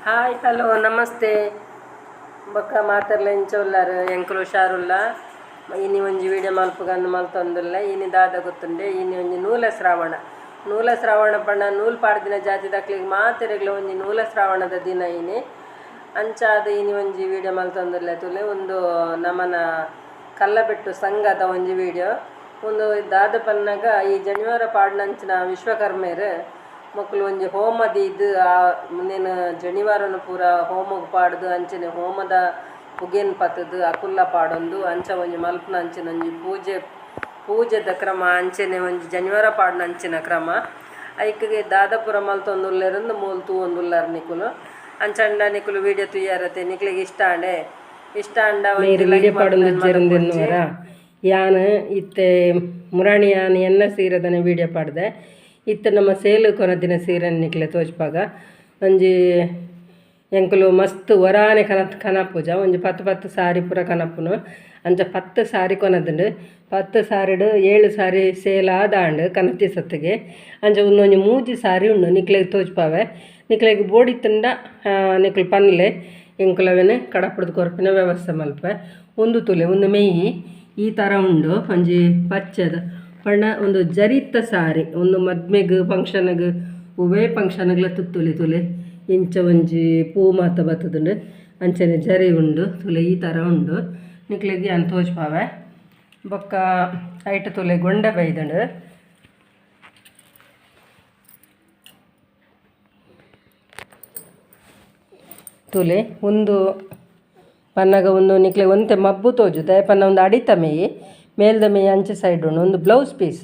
Hi hello namaste ಬೊಕ್ಕ ಮಾತೆರ್ಲ ಇಂಚ ಉಲ್ಲಾರ್ ಎಂಕುಲು ಹುಷಾರುಲ್ಲ ಇನಿ ಒಂಜಿ ವೀಡಿಯೋ ಮಲ್ಪುಗಂದು ಮಲ್ತೊಂದುಲ್ಲ ಇನಿ ದಾದ ಗೊತ್ತುಂಡೆ ಇನಿ ಒಂಜಿ ನೂಲ ಶ್ರಾವಣ ನೂಲ ಶ್ರಾವಣ ಪಂಡ ನೂಲು ಪಾಡ್ದಿನ ಜಾತಿ ದಕ್ಲೆಗ್ ಮಾತೆರೆಗ್ಲ ಒಂಜಿ ನೂಲ ಶ್ರಾವಣದ ದಿನ ಇನಿ ಅಂಚಾದ್ ಇನಿ ಒಂಜಿ ವೀಡಿಯೋ ಮಲ್ತೊಂದುಲ್ಲ ತುಲೆ ಒಂದು ನಮನ ಕಲ್ಲಬೆಟ್ಟು ಸಂಘದ ಒಂಜಿ ವೀಡಿಯೋ ಒಂದು ದಾದ ಪನ್ನಗ ಈ ಜನಿವಾರ ಪಾಡ್ನಂಚಿನ ವಿಶ್ವಕರ್ಮೆರ್ ಮೊಕುಲು ಒಂಜಿ ಹೋಮ ದೀದ್ ಆ ಮುಂದಿನ ಜನಿವಾರನು ಪೂರ ಹೋಮಗ್ ಪಾಡ್ದು ಅಂಚನೆ ಹೋಮದ ಪುಗೆನ್ ಪತ್ತದು ಅಕುಲ್ಲ ಪಾಡೊಂದು ಅಂಚ ಒಂಜಿ ಮಲ್ಪುನ ಅಂಚಿನ ಒಂಜಿ ಪೂಜೆ ಪೂಜೆದ ಕ್ರಮ ಅಂಚನೆ ಒಂಜಿ ಜನಿವಾರ ಪಾಡ್ನ ಅಂಚಿನ ಕ್ರಮ ಐಕ್ಗೆ ದಾದಪುರ ಮಲ್ತೊಂದುಲ್ಲೆರಂದು ಮೂಲು ತೂವೊಂದುಲ್ಲಾರ್ ನಿಕುಲು ಅಂಚಂಡ ನಿಕುಲು ವೀಡಿಯೋ ತೂಯರತೆ ನಿಕ್ಲೆಗ್ ಇಷ್ಟ ಆಂಡೆ ಇಷ್ಟ ಆಂಡ ಮೇರ್ ಒಂಜಿ ವಿಡಿಯೋ ಲೈಕ್ ಪಾಡೊಂದು ಮಲ್ಪುನೆನ್ ಮದಪೊಡ್ಚಿ. ಇಜ್ಜೆರಂದೆನ್ನುವರ ಯಾನ್ ಇತ್ತೆ ಮುರಾಣಿ ಯಾನ್ ಎನ್ನ ಸೀರೆದನೆ ವೀಡಿಯೋ ಪಾಡ್ದೆ ಇತ್ತೆ ನಮ್ಮ ಸೇಲು ಕೊನದಿನ ಸೀರೆನ್ ನಿಕ್ಲೆ ತೋಜ್ಪಾಗ ಒಂಜಿ ಎಂಕುಲು ಮಸ್ತ್ ವರಾನೆ ಕನಪುಜ ಒಂಜಿ ಪತ್ತು ಪತ್ತು ಸಾರಿ ಪೂರ ಕನಪುನು ಅಂಚ 10 ಸಾರಿ ಕೊನದುಂಡು 10 ಸಾರಿಡ್ 7 ಸಾರಿ ಸೇಲ್ ಆದಾಂಡ್ ಕನತಿ ಸತ್ತಿಗೆ ಅಂಚ ಒಂದೊಂಜಿ 3 ಸಾರಿ ಉಂಡು ನಿಕ್ಲೆಗ್ ತೋಜ್ಪಾವೆ ನಿಕ್ಲೆಗ್ ಬೋಡಿತ್ತುಂಡ ನಿಕ್ಲು ಪನ್ಲೆ ಎಂಕುಲವೆನ್ ಕಡಪುಡ್ದು ಕೊರ್ಪಿನ ವ್ಯವಸ್ಥೆ ಮಲ್ಪೆ ಒಂದು ತುಲೆ ಒಂದು ಮೇಯಿ ಈ ಥರ ಉಂಡು ಒಂಜಿ ಪಚ್ಚೆದ ಪಂಡ ಒಂದು ಜರಿತ್ತ ಸಾರಿ ಒಂದು ಮದ್ಮೆಗ್ ಫಂಕ್ಷನ್ಗ್ ಒವ್ವೇ ಫಂಕ್ಷನ್ಗ್ಲ ತುತ್ತೊಲಿ ತುಲೆ ಇಂಚ ಒಂಜಿ ಪೂ ಮಾತ ಬತ್ತದುಂಡು ಅಂಚನೆ ಜರಿ ಉಂಡು ತುಲೆ ಈ ಥರ ಉಂಡು ನಿಕ್ಲೆಗ್ ಯಾನ್ ತೋಜ್ಪಾವೆ ಬೊಕ್ಕ ಐಟ್ ತುಲೆ ಗೊಂಡೆ ಬೈದುಂಡು ತುಲೆ ಒಂದು ಪನ್ನಗ ಒಂದು ನಿಕ್ಲೆ ಒಂತೆ ಮಬ್ಬು ತೋಜುದೆ ಪನ್ನ ಒಂದು ಅಡಿತ ಮೇಯಿ ಮೇಲ್ದ ಮೇಯಿ ಅಂಚೆ ಸೈಡ್ ಉಂಡು ಒಂದು ಬ್ಲೌಸ್ ಪೀಸ್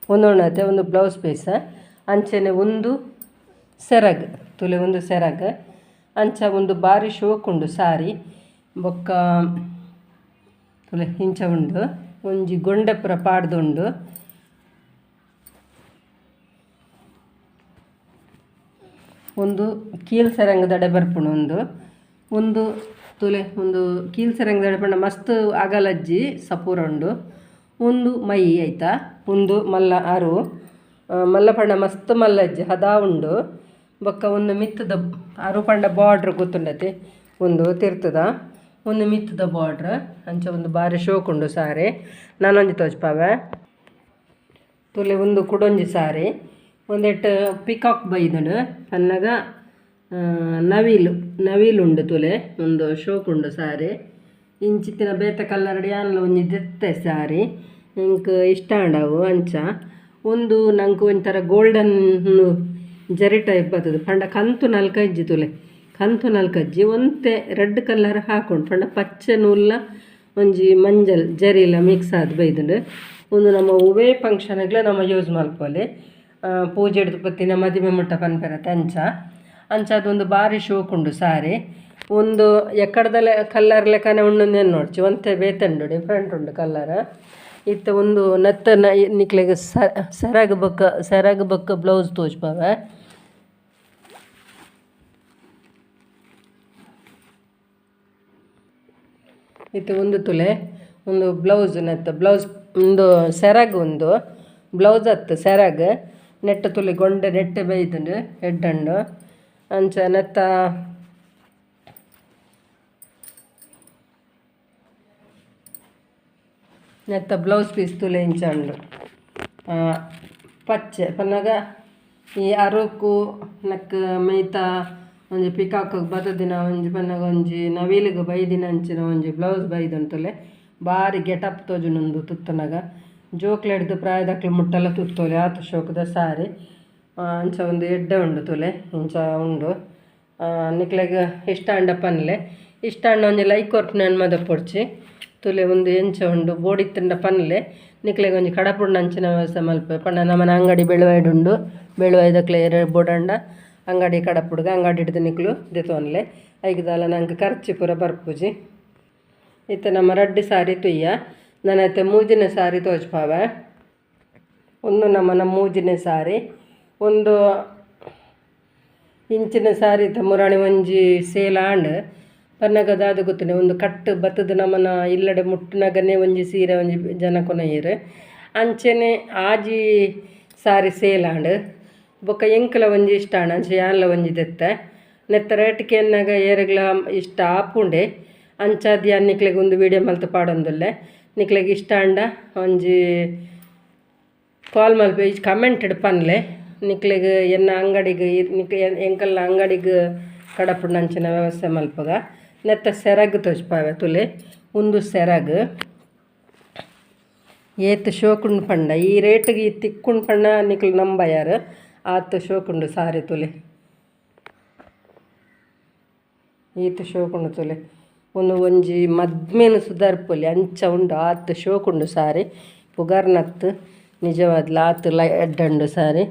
ಒಂದು ಉಂಡತೆ ಒಂದು ಬ್ಲೌಸ್ ಪೀಸ್ ಅಂಚನೆ ಒಂದು ಸೆರಗ್ ತುಲೆ ಒಂದು ಸೆರಗ್ ಅಂಚ ಒಂದು ಬಾರಿ ಶೋಕ್ ಉಂಡು ಸಾರಿ ಬೊಕ್ಕ ತುಲೆ ಇಂಚ ಉಂಡು ಒಂಜಿ ಗೊಂಡೆ ಪೂರ ಪಾಡ್ದುಂಡು ಒಂದು ಕೀಲ್ ಸೆರಂಗ್ ದಡೆ ಬರ್ಪುಂಡು ಒಂದು ಒಂದು ತುಲೆ ಒಂದು ಕೀಲ್ ಸೆರಂಗ್ ದಡೆ ಪಂಡ ಮಸ್ತ್ ಅಗಲಜ್ಜಿ ಸಪೂರ ಉಂಡು ಒಂದು ಮೈ ಆಯ್ತಾ ಒಂದು ಮಲ್ಲ ಅರು ಮಲ್ಲ ಪಂಡ ಮಸ್ತ್ ಮಲ್ಲಜ್ಜಿ ಹದಾ ಉಂಡು ಬೊಕ್ಕ ಒಂದು ಮಿತ್ತದ ಅರು ಪಂಡ ಬಾರ್ಡ್ರ್ ಗೊತ್ತುಂಡತಿ ಒಂದು ತಿರ್ತದ ಒಂದು ಮಿತ್ತದ ಬಾರ್ಡ್ರ್ ಅಂಚ ಒಂದು ಬಾರಿ ಶೋಕ್ ಉಂಡು ಸಾರಿ ನಾನೊಂಜಿ ತೋಜ್ಪಾವೆ ತುಲೆ ಒಂದು ಕುಡೊಂಜಿ ಸಾರಿ ಒಂದೆಟ್ಟು ಪಿಕಾಕ್ ಬೈದುಂಡು ಪನ್ನಗ ನವಿಲು ನವಿಲು ಉಂಡು ತುಲೆ ಒಂದು ಶೋಕ್ ಉಂಡು ಸಾರಿ ಇಂಚಿತ್ತಿನ ಬೇತೆ ಕಲ್ಲರ್ಡ್ ಯಾನ್ಲ ಒಂಜಿ ದೆತ್ತೆ ಸಾರಿ ಎಂಕ್ ಇಷ್ಟ ಆಂಡವು ಅಂಚ ಒಂದು ನಂಕ್ ಒಂಥರ ಗೋಲ್ಡನ್ ಜರಿ ಟೈಪ್ ಬರ್ತದೆ ಪಂಡ ಕಂತು ನಲ್ಕಜ್ಜಿ ತುಲೆ ಕಂತು ನಲ್ಕಜ್ಜಿ ಒಂತೆ ರೆಡ್ ಕಲರ್ ಹಾಕೊಂಡು ಪಂಡ ಪಚ್ಚೆ ನೂಲ ಒಂಜಿ ಮಂಜಲ್ ಜರಿಲ ಮಿಕ್ಸ್ ಆದ್ ಬೈದುಂಡು ಒಂದು ನಮ್ಮ ಒವ್ವೇ ಫಂಕ್ಷನ್ಗ್ಲ ನಮ್ಮ ಯೂಸ್ ಮಲ್ಪೊಲಿ ಪೂಜೆ ಹಿಡ್ದು ಪತ್ತಿನ ಮದಿಮೆ ಮುಟ್ಟ ಪನ್ಪೆರತೆ ಅಂಚ ಅಂಚ ಅದೊಂದು ಬಾರಿ ಶೋಕ್ ಉಂಡು ಸಾರಿ ಒಂದು ಎಕ್ಕಡದಲೆ ಕಲ್ಲರ್ ಲೆಕ್ಕನೆ ಉಂಡು ನೋಡ್ಚಿ ಒಂತೆ ಬೇತೆ ಉಂಡು ಡಿಫ್ರೆಂಟ್ ಉಂಡು ಕಲ್ಲರ್ ಇತ್ತೆ ಒಂದು ನೆತ್ತ ನಿಕ್ಲೆಗ್ ಸೆರಗ್ ಬೊಕ್ಕ ಸೆರಗ್ ಬೊಕ್ಕ ಬ್ಲೌಸ್ ತೋಜ್ಪಾವೆ ಇತ್ತೆ ಒಂದು ತುಲೆ ಒಂದು ಬ್ಲೌಸ್ ನೆತ್ತ ಬ್ಲೌಸ್ ಒಂದು ಸೆರಗ್ ಒಂದು ಬ್ಲೌಸ್ ಅತ್ತು ಸೆರಗ್ ನೆಟ್ಟ ತುಲೆ ಗೊಂಡೆ ನೆಟ್ಟೆ ಬೈದುಂಡು ಎಡ್ಡಂಡು ಅಂಚ ನೆತ್ತ ನೆತ್ತ ಬ್ಲೌಸ್ ಪೀಸ್ ತುಲೆ ಇಂಚ ಉಂಡು ಪಚ್ಚೆ ಪನ್ನಗ ಈ ಅರುಕು ನಕ್ ಮೇಯ್ತ ಒಂಜಿ ಪಿಕಾಕ್ ಬತ್ತದಿನ ಒಂಜಿ ಪನ್ನಗ ಒಂಜಿ ನವಿಲುಗು ಬೈದಿನ ಅಂಚಿನ ಒಂಜಿ ಬ್ಲೌಸ್ ಬೈದುಂಡು ತುಲೆ ಬಾರಿ ಗೆಟಪ್ ತೋಜುಂಡು ತುತ್ತನಗ ಜೋಕ್ಲೆಡ್ದು ಪ್ರಾಯದಕ್ಲು ಮುಟ್ಟಲ ತುತ್ತೊಲಿ ಆತು ಶೋಕುದ ಸಾರಿ ಅಂಚ ಒಂದು ಎಡ್ಡೆ ಉಂಡು ತುಲೆ ಇಂಚ ಉಂಡು ನಿಕ್ಲೆಗ್ ಇಷ್ಟ ಆಂಡ ಪನ್ಲೆ ಇಷ್ಟ ಆಂಡ ಒಂಜಿ ಲೈಕ್ ಕೊರ್ಪುನೆನ್ ಮದಪೊಡ್ಚಿ ತುಲೆ ಒಂದು ಎಂಚ ಉಂಡು ಬೋಡಿತ್ತುಂಡ ಪನ್ಲೆ ನಿಕ್ಲೆಗ್ ಒಂಜಿ ಕಡಪುಡ್ನ ಅಂಚಿನ ವ್ಯವಸ್ಥೆ ಮಲ್ಪೆ ಪಂಡ ನಮನ ಅಂಗಡಿ ಬೆಳುವಾಯ್ಡ್ ಉಂಡು ಬೆಳುವಾಯ್ದಕ್ಲೆ ಎರೆ ಬೋಡಂಡ ಅಂಗಡಿ ಕಡಪುಡ್ಗ ಅಂಗಡಿ ಹಿಡ್ದು ನಿಕ್ಲು ದೆತೊನ್ಲೆ ಐಕ್ ದಾಲ ನಂಕ್ ಖರ್ಚು ಪೂರ ಬರ್ಪುಜಿ ಇತ್ತೆ ನಮ್ಮ ರಡ್ಡ್ ಸಾರಿ ತುಯ್ಯ ನನ ಇತ್ತೆ ಮೂಜಿನ ಸಾರಿ ತೋಜ್ಪಾವೆ ಒಂದು ನಮ್ಮನ ಮೂಜಿನ ಸಾರಿ ಒಂದು ಇಂಚಿನ ಸಾರಿ ಮುರಾಣಿ ಒಂಜಿ ಸೇಲ್ ಆಂಡ್ ಪನ್ನಗ ದಾದ ಗೊತ್ತುಂಡೆ ಒಂದು ಕಟ್ಟು ಬತ್ತದ ನಮನ ಇಲ್ಲಡೆ ಮುಟ್ಟುನಗನೆ ಒಂಜಿ ಸೀರೆ ಒಂಜಿ ಜನ ಕೊನೊಯೆರ್ ಅಂಚನೆ ಆಜಿ ಸಾರಿ ಸೇಲ್ ಆಂಡ್ ಬೊಕ್ಕ ಎಂಕಲ ಒಂಜಿ ಇಷ್ಟ ಆಂಡ್ ಅಂಚ ಯಾನ್ಲ ಒಂಜಿ ದೆತ್ತೆ. ನೆತ್ತ ರೇಟ್ ಕೇನ್ನಗ ಏರೆಗ್ಲ ಇಷ್ಟ ಆಪುಂಡೆ ಅಂಚಾದ್ ಯಾನ್ ನಿಕ್ಲೆಗ್ ಒಂದು ವೀಡಿಯೋ ಮಲ್ತ್ ಪಾಡೊಂದುಲ್ಲೆ ನಿಕ್ಲೆಗ್ ಇಷ್ಟ ಆಂಡ ಒಂಜಿ ಕಾಲ್ ಮಲ್ಪೆ ಕಮೆಂಟ್ ಪನ್ಲೆ ನಿಕ್ಲೆಗ್ ಎನ್ನ ಅಂಗಡಿಗ್ ಎಂಕಲ್ನ ಅಂಗಡಿಗ್ ಕಡಪುಡುನಂಚಿನ ವ್ಯವಸ್ಥೆ ಮಲ್ಪುಗ ನೆತ್ತ ಸೆರಗ್ ತೋಜ್ಪಾವೆ ತೂಲೆ ಉಂದು ಸೆರಗ್ ಏತ್ ಶೋಕುಂಡು ಪಂಡ ಈ ರೇಟ್ಗ್ ಈ ತಿಕ್ಕುಂಡು ಪಂಡ ನಿಕ್ಲು ನಂಬಯರ್ ಆತ್ ಶೋಕುಂಡು ಸಾರಿ ತೂಲೆ ಈತ್ ಶೋಕುಂಡು ತೂಲೆ ಉಂದು ಒಂಜಿ ಮದ್ಮೆನ್ ಸುದಾರ್ಪೊಲಿ ಅಂಚ ಉಂಡು ಆತ್ ಶೋಕುಂಡು ಸಾರಿ ಪುಗರ್ನತ್ ನಿಜವಾದ್ಲ ಆತ್ ಲ ಎಡ್ಡೆ ಉಂಡು ಸಾರಿ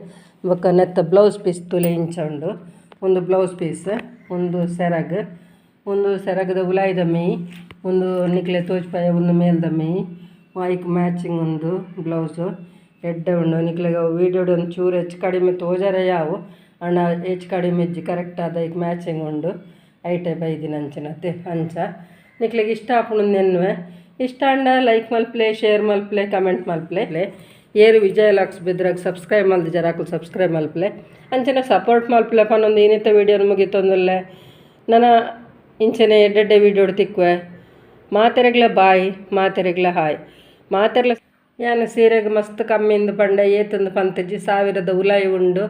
ಬೊಕ್ಕ ನೆತ್ತ ಬ್ಲೌಸ್ ಪೀಸ್ ತೂಲೆ ಇಂಚ ಉಂಡು ಉಂದು ಬ್ಲೌಸ್ ಪೀಸ್ ಉಂದು ಸೆರಗ್ ಉಂದು ಸೆರಗದ ಉಲಾಯಿದ ಮೆಯಿ ಉಂದು ನಿಕ್ಲೆ ತೋಜ್ಪಾಯ ಉಂದು ಮೇಲ್ದ ಮೆಯಿ ಐಕ್ ಮ್ಯಾಚಿಂಗ್ ಉಂದು ಬ್ಲೌಸ್ ಎಡ್ಡೆ ಉಂಡು ನಿಕ್ಲೆಗ್ ವೀಡಿಯೋಡ್ ಒಂಚೂರು ಹೆಚ್ಚು ಕಡಿಮೆ ತೋಜರೆ ಯಾವು ಆಂಡ ಹೆಚ್ಚು ಕಡಿಮೆ ಇಜ್ಜಿ ಕರೆಕ್ಟ್ ಆದ್ ಐಕ್ ಮ್ಯಾಚಿಂಗ್ ಉಂಡು ಐಟೆ ಬೈದಿನಂಚಿನತೆ ಅಂಚ ನಿಕ್ಲೆಗ್ ಇಷ್ಟ ಆಪುಂಡು ನೆನ್ನುವೆ ಇಷ್ಟ ಆಂಡ ಲೈಕ್ ಮಲ್ಪುಲೆ ಶೇರ್ ಮಲ್ಪುಲೆ ಕಮೆಂಟ್ ಮಲ್ಪುಲೆ ಏರು ವಿಜಯ ಲಾಕ್ಸ್ ಬೆದ್ರಾಗ್ ಸಬ್ಸ್ಕ್ರೈಬ್ ಮಲ್ದಿಜಾರ್ ಅಕುಲು ಸಬ್ಸ್ಕ್ರೈಬ್ ಮಲ್ಪುಲೆ ಅಂಚನೆ ಸಪೋರ್ಟ್ ಮಲ್ಪುಲೆ ಪನೊಂದು ಇನಿತ ವೀಡಿಯೋನು ಮುಗಿತೊಂದುಲ್ಲೆ ನನ ಇಂಚನೆ ಎಡ್ಡೆಡ್ಡೆ ವೀಡಿಯೋಡ್ ತಿಕ್ಕುವೆ ಮಾತೆರೆಗ್ಲ ಬಾಯ್ ಮಾತೆರೆಗ್ಲ ಹಾಯ್ ಮಾತೆರ್ಲ ಯಾನ್ ಸೀರೆಗ್ ಮಸ್ತ್ ಕಮ್ಮಿಂದ್ ಪಂಡ ಏತುಂದು ಪಂತಿಜಿ ಸಾವಿರದ ಉಲಾಯಿ ಉಂಡು.